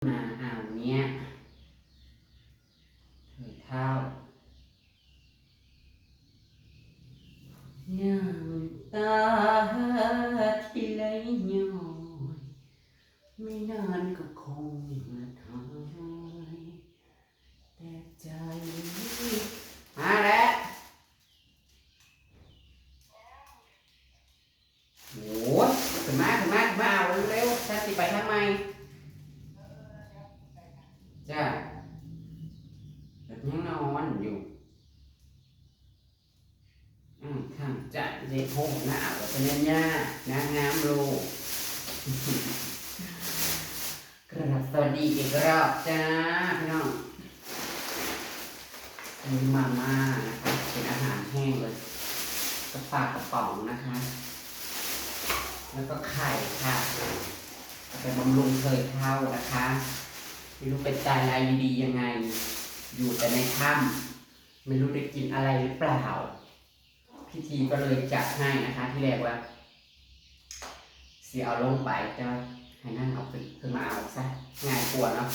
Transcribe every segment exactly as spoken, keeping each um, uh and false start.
มาอ่าวเนี้ยเถิดเท้า น้ำตาที่ไหลย้อย ไม่นานก็คงหาย แต่ใจ มาแล้ว โอ้ย ขึ้นมา ขึ้นมา ขึ้นมา เอาเร็วๆ ฉันสิไปทางใหม่ จ้า แบบยังนอนอยู่ อืม ทางใจเด็กโหหน้าว่าเป็นญาตินางงามโลก กราบสวัสดีอีกรอบจ้า พี่น้อง ซื้อมาม่านะคะ เป็นอาหารแห้งเลย กับปลากระป๋องนะคะ แล้วก็ไข่ค่ะ เอาไปบำรุงเทยเท่านะคะ ไม่รู้เป็นตายร้ายดียังไง อยู่แต่ในถ้ำ ไม่รู้ได้กินอะไรหรือเปล่า พี่ทีก็เลยจัดให้นะคะ ที่แรกว่า สิเอาลงไป แต่ว่าให้นางเอาขึ้น ขึ้นมาเอาซะ ง่ายกว่าเนาะ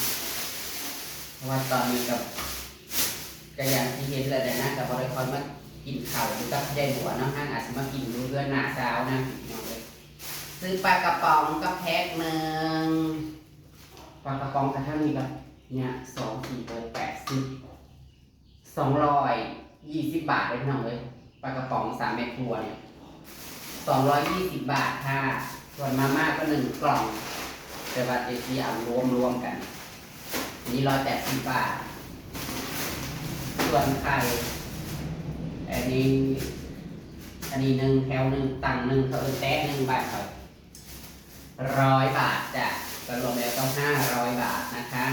เพราะว่าตอนนี้ก็ ก็อย่างที่เห็นแหละนะ ก็บ่ได้ค่อยมากินข้าวอยู่กับยายบัวเนาะ นางอาจสิมากินอยู่เฮือนน้าสาวนางพี่น้องเอ้ย ซื้อปลากระป๋องก็แพ็คหนึ่ง ปลากระป๋องกระทั่งนี้ก็เนี่ย สอง สี่ หก แปด สิบ สองร้อยยี่สิบบาทเลยพี่น้องเอ้ย ปลากระป๋องสามแม่ครัวเนี่ย สองร้อยยี่สิบบาทค่ะ ส่วนมาม่าก็หนึ่งกล่อง แต่ว่าเจซีเอารวมรวมกัน อันนี้ร้อยแปดสิบบาท ส่วนไข่ อันนี้ อันนี้หนึ่งแถวหนึ่ง ตังหนึ่ง เขาเอิ้นแต๊ะหนึ่ง บาทเขา ร้อยบาทจ้ะ ก็รวมแล้วก็ห้าร้อยบาทนะคะ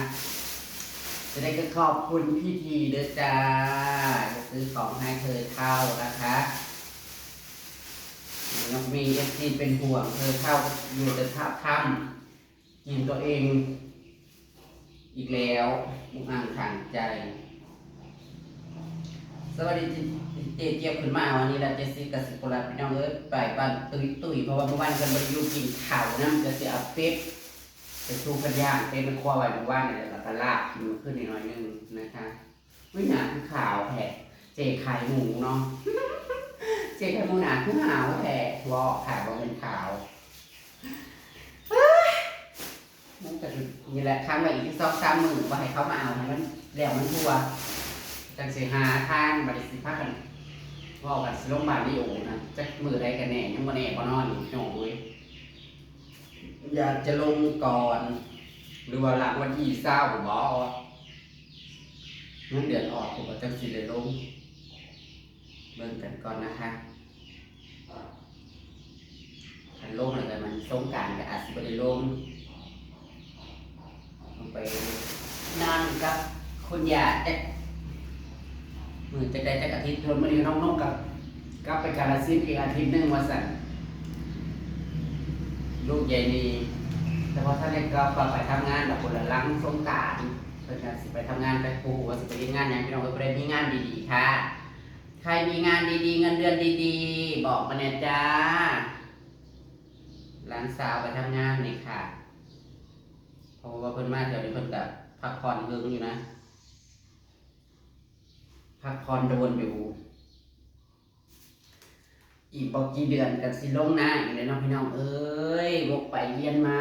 จะได้ก็ขอบคุณพี่ทีด้วยจ้า จะซื้อของให้เธอเท่านะคะ นกมีเอฟซีเป็นห่วงเธอเท่า อยู่แต่ท่าถ้ำกินตัวเอง อีกแล้ว อุกอ่างขังใจ สวัสดีเจ เจเจี๊ยบขึ้นมาวันนี้แล้ว เจสซี่กับสิบคนละพี่น้องเอ้ย ไปบ้านตุ้ยตุ้ย เพราะว่าเมื่อวานเพิ่นบ่ได้อยู่กินข้าวนำ ก็สิเอาเป็ดไปสู่เพิ่นย่าง เป็ดมันคั่วไว้เมื่อวานนี่แหละ แล้วก็ลาบกินมื้อคืนนี้หน่อยหนึ่งนะคะ อุ๊ย หน้าคือขาวแท้ เจขายหมูเนาะ เจขายหมูหน้าคือขาวแท้ เว้าค่ะ บ่แม่นขาว มันก็สินี่แหละ ค้างไว้อีกสองสามมื้อ บ่ให้เขามาเอา ให้มันแล้วมันทั่ว จั่งสิหาทาง บัดนี้สิพากันเว้ากันสิลงบ้านลีโอนะ จักมื้อใดกันแน่ ยังบ่แน่บ่นอนอยู่พี่น้องเอ้ย อยากจะลงก่อน หรือว่าหลังวันที่ซาวบ่ เงินเดือนออกผมก็จั่งสิได้ลง เบิ่งกันก่อนนะคะ คันลงแล้วก็มันสงกรานต์ก็อาจสิบ่ได้ลง ลงไปนอนกับคุณย่าจักมื้อจักใดจักอาทิตย์ ทนมื้อนี้น้องนกกับ กลับไปกาฬสินธุ์อีกอาทิตย์หนึ่งว่าซั่น ลูกใหญ่นี่ แต่พอท่านได้กลับไปทำงานดอก คนละหลังสงกรานต์ เพิ่นก็สิไปทำงาน แต่บ่ฮู้ว่าสิไปเฮ็ดงานหยัง พี่น้องเอ้ย ผู้ใดมีงานดีๆ ค่ะ ใครมีงานดีๆ เงินเดือนดีๆ บอกมาแน่จ้า หลานสาวไปทำงานนี่ค่ะ เพราะว่าเพิ่นมาแถวนี้เพิ่นก็พักผ่อนเฮิงอยู่นะ พักผ่อนโดนอยู่ อีกบ่กี่เดือนก็สิลงนาอีกแล้วเนาะพี่น้องเอ้ย วกไปเวียนมา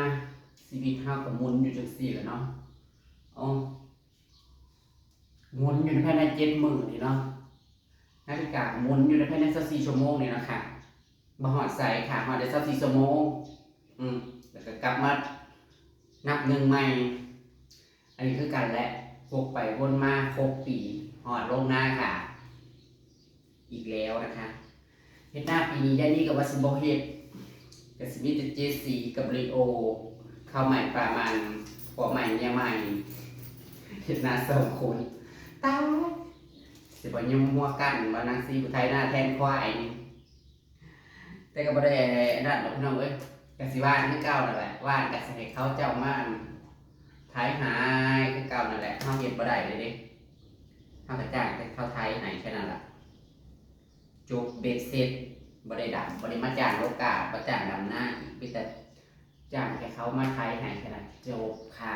ชีวิตเฮาก็หมุนอยู่จั่งซี้แหละเนาะ อ๋อ หมุนอยู่ภายในเจ็ดมื้อนี่เนาะ นาฬิกาหมุนอยู่ในภายในซาวสี่ชั่วโมงนี่นะคะ บ่ฮอดไสค่ะ ฮอดได้ซาวสี่ชั่วโมง อืม แล้วก็กลับมานับหนึ่งใหม่ อันนี้คือกันแหละ วกไปวนมาหกปี ฮอดลงนาค่ะ อีกแล้วนะคะ เฮ็ดนาปีนี้ยายนี่ก็ว่าสิบ่เฮ็ด ก็สิมีแต่เจซีกับลีโอ ข้าวใหม่ปลามัน ผัวใหม่เมียใหม่ เฮ็ดนาสองคน ตาย สิบ่ยอมหัวกัน ว่านางซีผู้ไถนาแทนควายนี่ แต่ก็บ่ได้นั่นดอกพี่น้องเอ้ย ก็สิว่างคือเก่านั่นแหละ ว่างก็สิให้เขาเจ้ามาไถให้คือเก่านั่นแหละ เฮาเฮ็ดบ่ได้เลยเด้ เฮาก็จ้างแต่เขาไถให้แค่นั้นล่ะ จบเบ็ดเสร็จ บ่ได้ดำ บ่ได้มาจ้างโลกา บ่จ้างดำนาอีก มีแต่จ้างแค่เขามาไถให้แค่นั้น จบค่ะ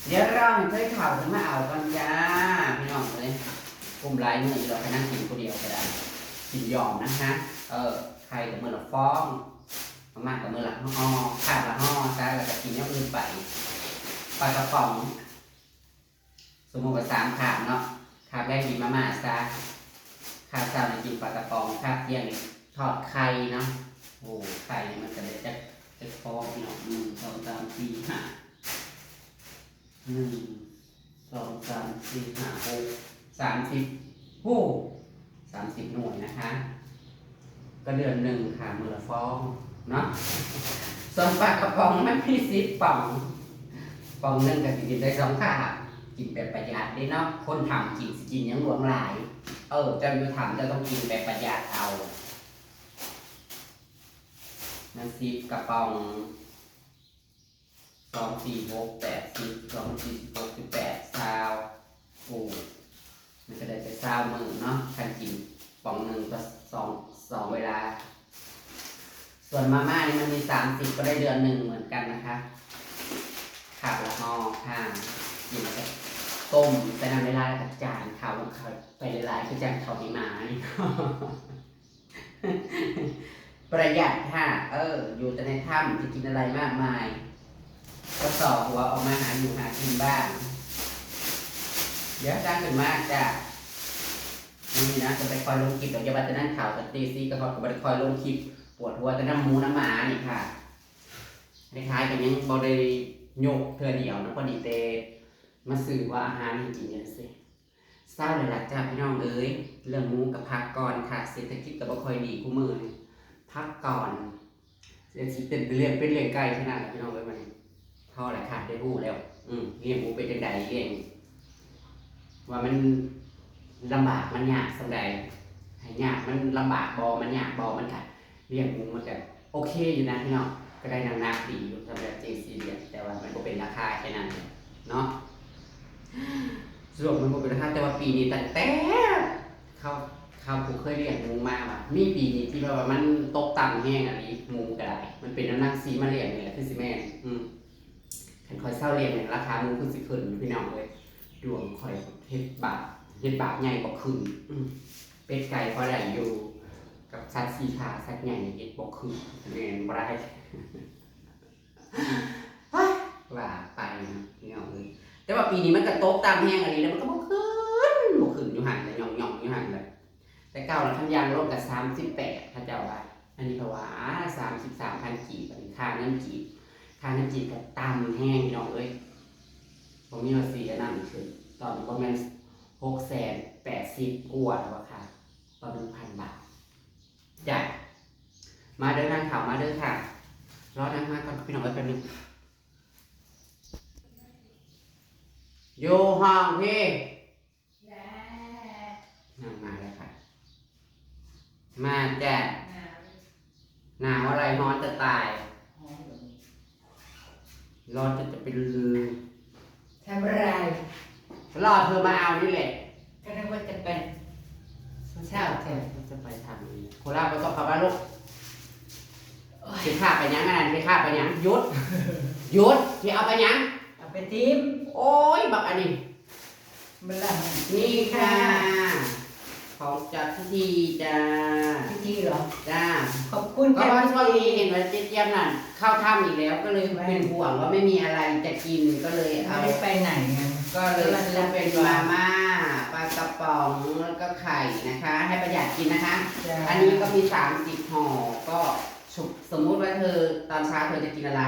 เดี๋ยวเราให้เคยเฒ่าขึ้นมาเอาก่อนจ้า พี่น้องเอ้ย กลุ่มหลายมื้ออยู่ดอก คันนั่งกินผู้เดียวก็ได้ กินยอมนะคะ เออ ไข่กับมื้อละฟอง มาม่ากับมื้อละห่อ คาบละห่อซะ แล้วก็กินอย่างอื่นไป ปลากระป๋อง สมมุติว่าสามคาบเนาะ คาบแรกกินมาม่าซะ คาบเช้านี่กินปลากระป๋อง คาบเที่ยงนี่ทอดไข่เนาะ โอ้ ไข่นี่มันก็ได้จัก จักฟองพี่น้อง หนึ่ง สอง สาม สี่ ห้า หนึ่ง สอง สาม สี่ ห้า หก สามสิบ โอ้ สามสิบหน่วยนะคะ ก็เดือนหนึ่งค่ะ มื้อละฟองเนาะ ส่วนปลากระป๋องมันมีสิบป๋อง ป๋องหนึ่งก็สิกินได้สองคาบ กินแบบประหยัดเด้เนาะ คนเฒ่ากินสิกินหยังหลวงหลาย เออ เจ้าอยู่เฒ่าเจ้าต้องกินแบบประหยัดเอา มันสิบกระป๋อง สอง สี่ หก แปด สิบ สอง สี่ หก สิบแปด ซาว โอ้ มันก็ได้แต่ซาวมื้อเนาะ คันกินป๋องหนึ่งก็สอง สองเวลา ส่วนมาม่านี่มันมีสามสิบ ก็ได้เดือนหนึ่งเหมือนกันนะคะ คาบละห่อค่ะ กินแล้วก็ต้มใส่น้ำหลายๆ แล้วก็จานข้าวลงไปหลายๆ คือจานข้าวให้หมานี่ ประหยัดค่ะ เออ อยู่แต่ในถ้ำจะกินอะไรมากมาย ก็ต่อหัวออกมาหาอยู่หากินบ้าง เดี๋ยวจ้างขึ้นมาจ้ะ นี่นะ จะไปคอยลงคลิป เดี๋ยวอย่าว่าแต่นั่งข่าวกับตีซีกับฮอตก็บ่ได้คอยลงคลิป ปวดหัวแต่น้ำหมูน้ำหมานี่ค่ะ คล้ายๆกันยังบ่ได้ยกเทื่อเดียวนะ พอดีแต่มาซื้อว่าอาหารให้กินจังซี่ เศร้าเลยล่ะจ้าพี่น้องเอ้ย เรื่องหมูกับพักก่อนค่ะ เศรษฐกิจก็บ่ค่อยดีคู่มื้อนี้ พักก่อน เดี๋ยวสิเป็นเรื่องเป็นเรื่องไกลขนาดนั้นพี่น้องเอ้ย มันพอแล้วค่ะ ได้ฮู้แล้ว อืม เลี้ยงหมูเป็นจังใด เลี้ยง ว่ามันลำบากมันยากส่ำใด ให้ยากมันลำบากบ่ มันยากบ่ มันก็เลี้ยงหมูมันก็โอเคอยู่นะพี่น้อง ก็ได้น้ำหนักดีอยู่สำหรับเจซีเลี้ยง แต่ว่ามันบ่เป็นราคาแค่นั้นเนาะ สรุปมันบ่เป็นราคา แต่ว่าปีนี้ตั้งแต่ เขา เขาผู้เคยเลี้ยงหมูมาว่า มีปีนี้ที่แบบว่ามันตกต่ำแฮงอะหลี หมูก็ได้ มันเป็นน้ำหนักซีมาเลี้ยงนี่แหละ คือสิแม่น อืม คันข้อยเซาเลี้ยงนี่ ราคาหมูคือสิขึ้นอยู่พี่น้องเอ้ย ดวงข้อยเฮ็ดบาป เฮ็ดบาปใหญ่บ่ขึ้น อืม เป็ดไก่พอได้อยู่ กับสัตว์สี่ขา สัตว์ใหญ่นี่เฮ็ดบ่ขึ้น แม่นบ่ได้ ว่าไปนะพี่น้องเอ้ย แต่ว่าปีนี้มันก็ตกต่ำแฮงอะหลี แล้วมันก็บ่ขึ้น บ่ขึ้นอยู่หั่นแหละ หย่องๆอยู่หั่นแหละ แต่เก่าน่ะคันยางลงก็สามสิบแปด เขาเจ้าว่า อันนี้ก็ว่า สามสิบสามพัน กีบ อันนี้ค่าเงินกีบ ค่าเงินกีบก็ต่ำแฮงพี่น้องเอ้ย บ่มีว่าสิอันนั้นขึ้น ตอนนี้บ่แม่น หกแสนแปดสิบ กว่าแล้วอะค่ะ ต่อ หนึ่งพัน บาท จ้ะ มาเด้อนางขาว มาเด้อค่ะ รอนางมาก่อนพี่น้องเอ้ย แป๊บนึง อยู่ห้องพี่ นางมาแล้วค่ะ มาจ้ะ หนาวอะไร ร้อนจะตาย ร้อนจนจะเป็นลือ ทำอะไร รอเธอมาเอานี่แหละ ก็นึกว่าจะไปเช้าเธอ จะไปทำนี่ โคราชไปก่อน เข้าบ้านลูก โอ๊ย สิข้าไปหยังอันนั้น สิข้าไปหยัง หยุด หยุด สิเอาไปหยัง เอาไปทิ้ง โอ๊ย บักอันนี้ มันละ นี่ค่ะ ค่ะ ของจากพิธีจ้า พิธีเหรอ จ้า ขอบคุณ เพราะว่า ค่ะ ช่วงนี้เห็นว่าเจ๊เจี๊ยบนั่นเข้าถ้ำอีกแล้ว ก็เลย ไม่ เป็นห่วงว่าไม่มีอะไรจะกิน ก็เลยเอา ไม่ได้ไปไหนไง ก็เลยซื้อเป็นมาม่า ปลากระป๋อง แล้วก็ไข่นะคะ ให้ประหยัดกินนะคะ จ้า อันนี้ก็มีสามสิบห่อ ก็สม สมมุติว่าเธอตอนเช้าเธอจะกินอะไร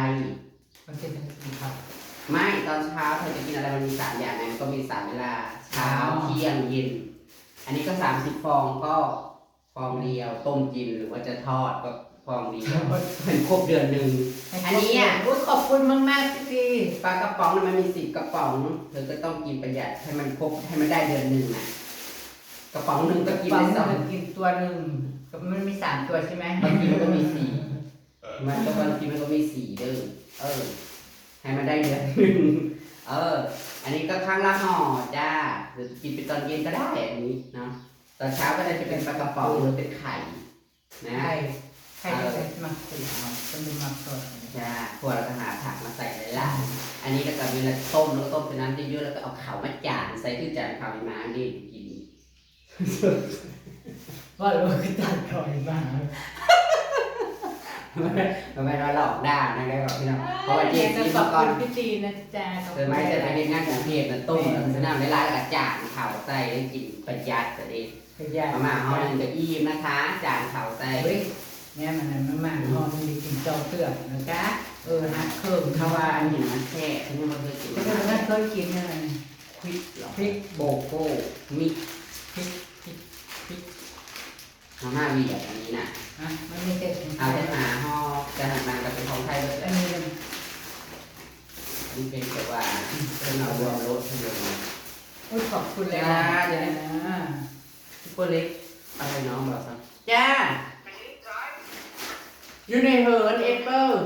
มันเป็นจังซี่ครับ ไม่ ตอนเช้าเธอจะกินอะไร มันมีสามอย่างไง มันก็มีสามเวลา เช้า อ๋อ เที่ยง เย็น อันนี้ก็สามสิบฟอง ก็ฟองเดียว ต้มกิน หรือว่าจะทอดก็ฟองเดียว ทอด ให้ครบเดือนหนึ่ง ให้ครบ อันนี้อะ เดือน อุ๊ย ขอบคุณมากๆ พี่ ปลากระป๋องน่ะมันมีสิบกระป๋อง เธอก็ต้องกินประหยัดให้มันครบ ให้มันได้เดือนหนึ่งน่ะ กระป๋องหนึ่งก็กินได้สอง กระป๋องหนึ่งกินตัวหนึ่ง ก็มันมีสามตัวใช่ไหม บางทีมันก็มีสี่ มันก็บางทีมันก็มีสี่เด้อ เออ ให้มันได้เดือนหนึ่ง เออ อันนี้ก็ครั้งละห่อจ้า หรือกินเป็นตอนเย็นก็ได้อันนี้เนาะ ตอนเช้าก็ได้จะเป็นปลากระป๋องหรือเป็นไข่นะ ไข่ ใครจะใส่หมักเสียเอา คนบ่มักสด จ้า พวกเราก็หาผักมาใส่หลายๆ อันนี้แล้วก็เวลาต้ม แล้วก็ต้มเป็นน้ำเยอะๆ แล้วก็เอาข้าวมาจานใส่ คือจานข้าวให้หมาเล่นกิน ว่าเราคือจานข้าวให้หมา มันไม่ มันไม่ว่าหลอกด่านะ ได้บอกพี่น้อง เพราะว่าเจ๊ เอ้ย ซีมาก่อน ขอบคุณพี่ตีนะจ๊ะ ขอบคุณ เธอไม่จะไปเฮ็ดงานกรุงเทพฯนะ ต้ม แม่ แล้วมันจะน้ำได้หลาย แล้วก็จานข้าวใส่ ได้กินประหยัดแต่เด้ ประหยัด มาม่าห่อหนึ่งก็อิ่มนะคะ จานข้าวใส่ เฮ้ย เนี่ยมันน่ะ มาม่าห่อหนึ่งได้กินสองเทื่อนะจ๊ะ เออ หักครึ่ง เพราะว่าอันนี้มันแซ่บ ฉันยังไม่เคยกิน ฉันก็ไม่เคยกินนะ พริกเหรอ พริก โกโก้ มิกซ์ พริก พริก พริก มาม่าเวียดอันนี้น่ะ อ่ะ มันมีแต่ เอาแต่หาห่อ แต่หันมันก็เป็นของไทยเบิดเลย อันนี้เลย มันเป็นแบบว่า เป็นเอารวมรสทั้งหมดมา โอ้ย ขอบคุณเลย จ้า นะ จ้า จ้า ซุปเปอร์เล็ก อะไรน้องบอกครับ จ้า อยู่ในเหิน เอเปอร์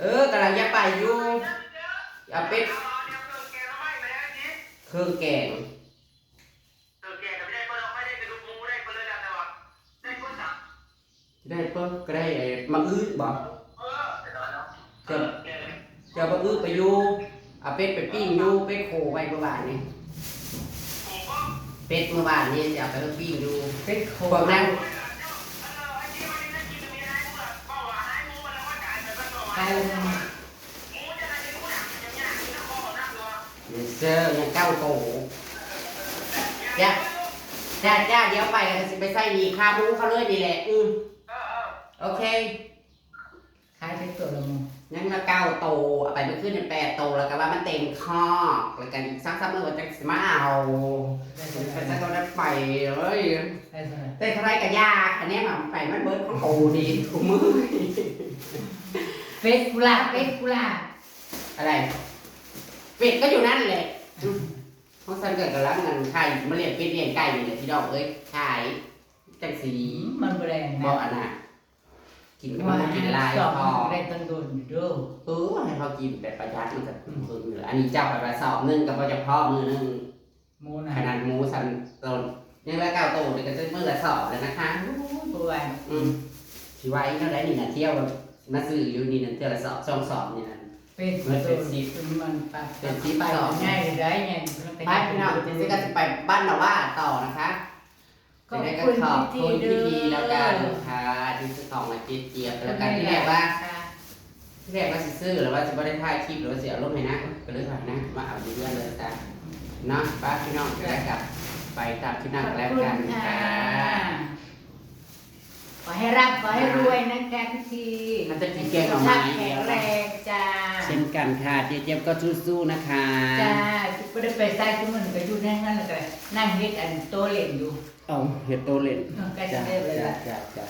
เออกำลังจะไปอยู่ เอาเป็ด เครื่องแกง ได้เปิ้ลก็ได้ ไอ้มะอื้อบ่ เดี๋ยว เดี๋ยวมะอื้อไปอยู่ เอาเป็ดไปปิ้งอยู่ เป็ดโคไว้เมื่อวานนี้ เป็ดเมื่อวานนี้จะเอาไปปิ้งอยู่ เป็ดโค พวกนั้น ไปเลย เซอร์ยังเก้าโต จ้า จ้า จ้า เดี๋ยวไปแล้วก็สิไปใส่หนีบขาหมูเขาเลยนี่แหละ อืม โอเค ขายเป็นตัวละหมื่น ยังละเก้าโต เอาไปเมื่อคืนนี่แปดโต แล้วก็ว่ามันเต็มคอก แล้วก็อีกสักสามมื้อว่าจักสิมาเอา ได้เท่าไหร่ ไปสักเท่านั้นไปเลย ได้เท่าไหร่ ได้เท่าไหร่ก็ยาก อันนี้มันไปมันเบิดของโตนี่ ของมึง เป็ดกูล่ะ เป็ดกูล่ะ อะไร เป็ดก็อยู่นั่นแหละ อืม ของฉันก็กำลังนั่งขาย มาเลี้ยงเป็ดเลี้ยงไก่นี่แหละพี่น้องเอ้ย ขายจังสี อืม มันบ่แรงนะ บ่อันน่ะ กินก็มันบ่กินหลาย สอง พอ ได้ตั้งโดนอยู่เด้อ เออ ให้เขากินแบบประหยัดมันก็ อืม เพิ่มอยู่แล้ว อันนี้เจ้าไปว่าสอบหนึ่งก็บ่จะพอมื้อหนึ่ง หมูน่ะ ขนาดหมูสามโต ยังละเก้าโตนี่ก็จะมื้อละสอบแล้วนะคะ โอ้ย บ่ไหว อืม สิไหวเท่าใดนี่น่ะ เที่ยวมาซื้ออยู่นี่น่ะ เทื่อละสอบ สองสอบนี่น่ะ เป็น เงินเป็นสิบ มันปรับ เป็นสิบ ไป สอบ ง่ายได้ไง ไปพี่น้อง เดี๋ยวจะไปบ้านละว่าต่อนะคะ ขอบคุณ ยังไงก็ขอบคุณ พี่ที พี่ที เด้อ แล้วกันค่ะ ที่ซื้อของมาเจ๊เจี๊ยบ แล้วกัน ที่แรกว่า ค่ะ ที่แรกว่าสิซื้อ หรือว่าสิบ่ได้ถ่ายคลิป หรือว่าสิเอาลงให้นาง ก็เลยถ่ายนางมาเอาอยู่เรือนเลยจ้ะ เนาะ ป้าพี่น้อง จะได้กลับไปตามที่นั่งแล้วกันค่ะ ขอบคุณค่ะ ขอให้ร่ำขอให้รวยนะคะพี่ที มันจะกินแกงหน่อไม้ สุขภาพแข็งแรงจ้า เช่นกันค่ะ เจ๊เจี๊ยบก็สู้ๆนะคะ จ้า บ่ได้ไปไส ซุมื้อนี้ก็อยู่ในนั้นแหละ ก็นั่งเฮ็ดอันโต๊ะเล่นอยู่ เอาเฮ็ดโต๊ะเล่น เออ ใกล้สิเลิกแล้ว จ้า จ้า จ้า